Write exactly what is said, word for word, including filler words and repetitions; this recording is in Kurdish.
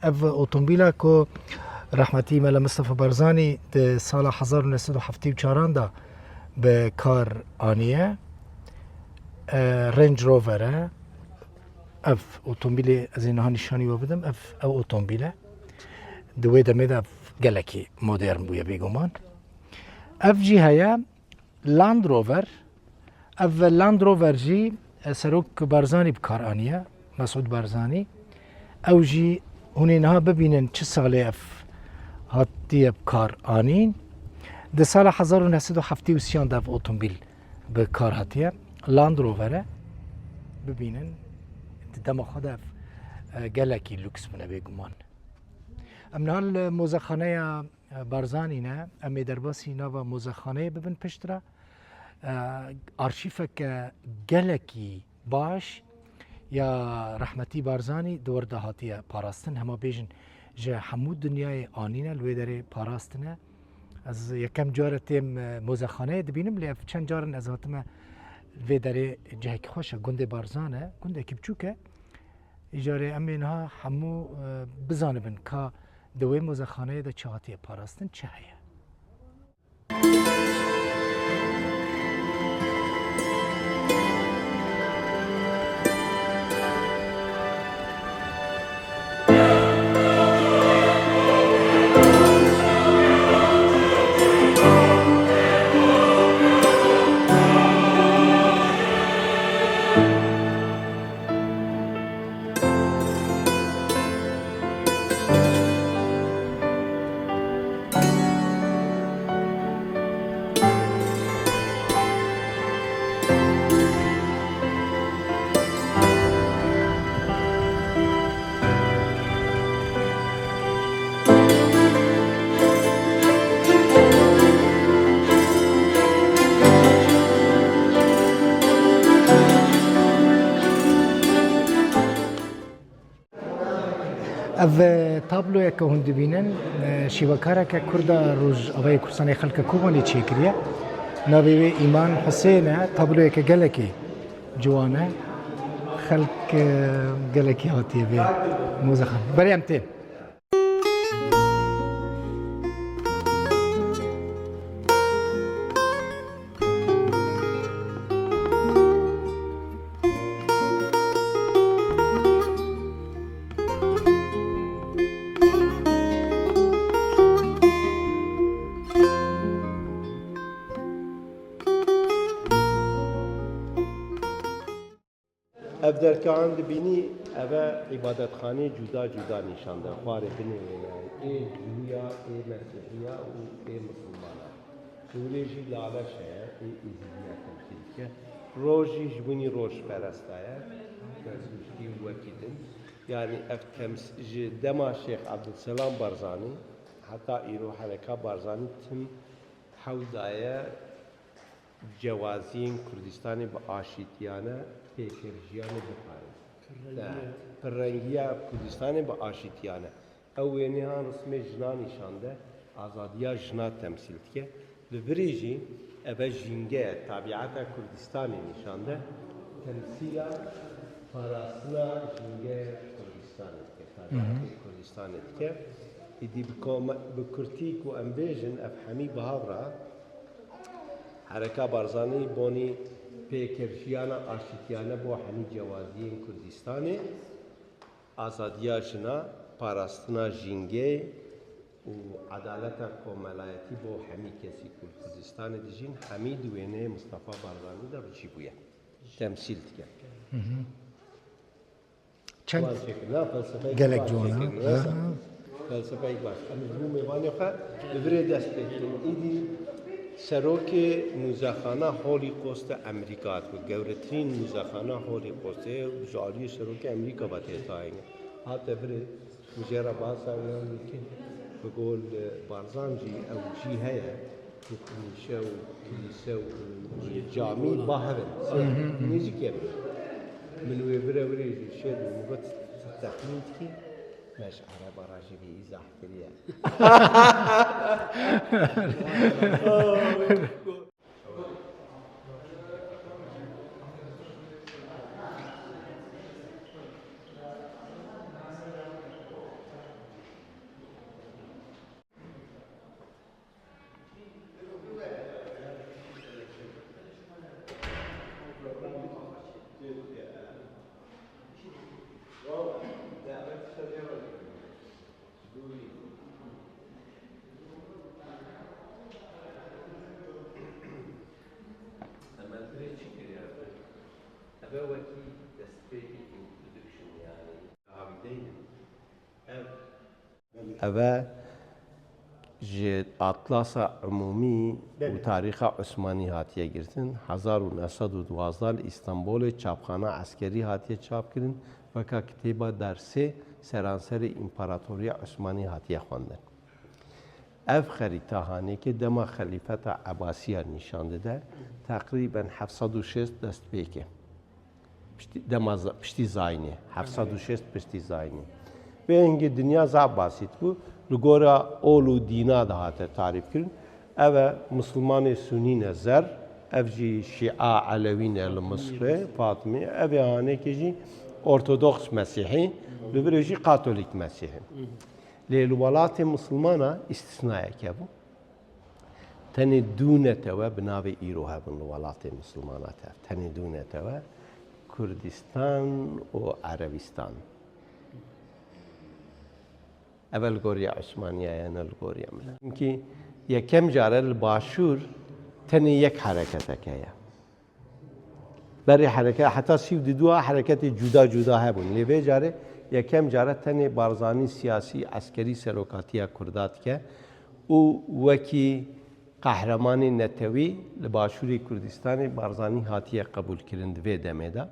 Ev otomobîla ku rehmetî Mele Mistefa Barzanî di sala hezar û neh sed û heftê û çaran de bi kar aniye, e, Range Rover e. Ev otomobîlê ez ê niha nîşanî we bidim. Ev, ev otomobîl e. Di wê demê de ev gelekî modern bûye bêguman. Ev jî heye. Land Rover. Ev Land Rover jî, e, Serok Barzanî bi kar aniye, Mesûd Barzanî. Ew jî hûn ê niha bibînin çi salê ev hatiye bi kar anîn. Di sala hezar û neh sed û heftê û sêyan de ev otomobîl bi kar hatiye. Land Rover e. Bibînin, di dema xwe de ev, e, gelekî lûks bûne bêguman. Em niha li mozexaneya Barzanî ne. Em ê derbasî nava mozexaneyê bibin piştre. E, arşîfeke gelekî baş ya rehmetî Barzanî di wir de hatiye parastin. Hema bêjin ji hemû dinyayê anîne, li wê derê parastine. Ez yekem car e têm, e, mozexaneyê dibînim, lê ev çend car in ez hatime vê derê cihekî xweş e, gundê Barzan e, gundekî biçûk e. Îcarê em ê niha hemû, e, bizanibin ka di wê mozexaneyê de çi hatiye parastin, çi heye. Ev, e, tabloyeke hûn dibînin, e, şîvekareke Kurda Rojavayê Kurdistanê xelke Kobanê çêkiriye. Navê wê Îman Husên e, tabloyeke gelekî ciwan e. Xelk, e, gelekî hatiye vê mozexan. Berê em tên. Ev derkeyan dibînî, ev e îbadetxaneyê cuda cuda nîşan de. Xwarê binê wêne, ê Jihûya, ê Mesîhiya û ê Misilmana. Hewlê jî laleş heye, ê Êzîdiya temsîl dike. Roj jî ji bûnî rojperesta ye. Zerduştî û wekî din. Yanî ev tems-, ji dema Şêx Ebdulselam Barzanî heta îro hereka Barzanî tim hewl daye cewaziyên Kurdistanê bi aşîtiyane pêkerjiyanê biparêzin. Pirrengiya. Pirrengiya Kurdistanê bi aşîtiyane. Ew wênê han rismê jina nîşan de, azadiya jina temsîl dike. Li virê jî eve jînge ye, tabiata Kurdistanê nîşan de, temsîla parastina jîngeyê Kurdistanê dike, tabiatê Kurdistanê dike. Îdî bi kome-, bi kurtî ku em bêjin, ev hemî bi hev re Hereka Barzanî bonî pêkerjiyana aşîtiyane bo hemî cewaziyên Kurdistanê, azadiya jina, parastina jîngeyê û edaleta komelayetî bo hemî kesî ku li Kurdistanê dijîn, hemî di wêneyê Mistefa Barzanî de bi cî bûye. Temsîl dike. Hı hı. Çend gelek ciwan ha. Felsefeyek baş. Em ji bo mêvanê xwe li virê dest pê dikin. Îdî serokê muzexana Holocaust-ê Amerîka hatibû. Gewretirîn muzexana Holocaust-ê ji aliyê serokê Amerîka ve tê tayîn. Hate virê, min jê re behsa wiyan dikin. Bi gol, e, Barzan jî ew cî heye. Nîşe û kilîse û camî ba hev in. Nêzîkê min. Min wê vire wirê jî şêt û min got, "Tu texmîn dikî?" Me ji Ereba re jî vê îzah kiriye. Eve wekî destpêkê introduction, yanî, Ev e ji Atlasa Umûmî û Tarîxa Osmanî hatiye girtin. Hezar û neh sed û duwazdeh li Îstanbolê çapxana eskerî hatiye çapkirin, weka kitêba dersê seranserê Împaratoriya Osmanî hatiye xwendin. Ev xerîta hanekê dema Xelîfeta Ebasiya nîşan dide, teqrîben heft sed û şêst dest pê ke. Piştî, dema za-, piştî zayînê, heft sed û şêst piştî zayînê. Vê hingê dinya zaf basît bû. Li gora ol û dîna dihate tarîfkirin. Ev e, Misilmanê Sunî ne zer, ev jî Şîa Elewî ne li Misrê, Fatimî. Ev ê hanekê jî Ortodoks Mesîhî, li virê jî Katolîk Mesîhî. Lê li welatê Misilmana îstisnayek hebû. Tenê du netewe bi navê îro hebûn li welatê Misilmana tev. Tenê du netewe, Kurdistan û Erebistan. Ev e li goriya Osmaniya ye, ne li goriya min. Çimkî yekem care li Başûr tenê yek hereketek heye. Berê hereke-, heta sî û du a hereketê cuda cuda hebûn. Lê vê carê yekem care tenê Barzanî siyasî, eskerî serokatiya Kurda dike û wekî qehremanê netewî li Başûrê Kurdistanê Barzanî hatiye qebûlkirin di vê demê de.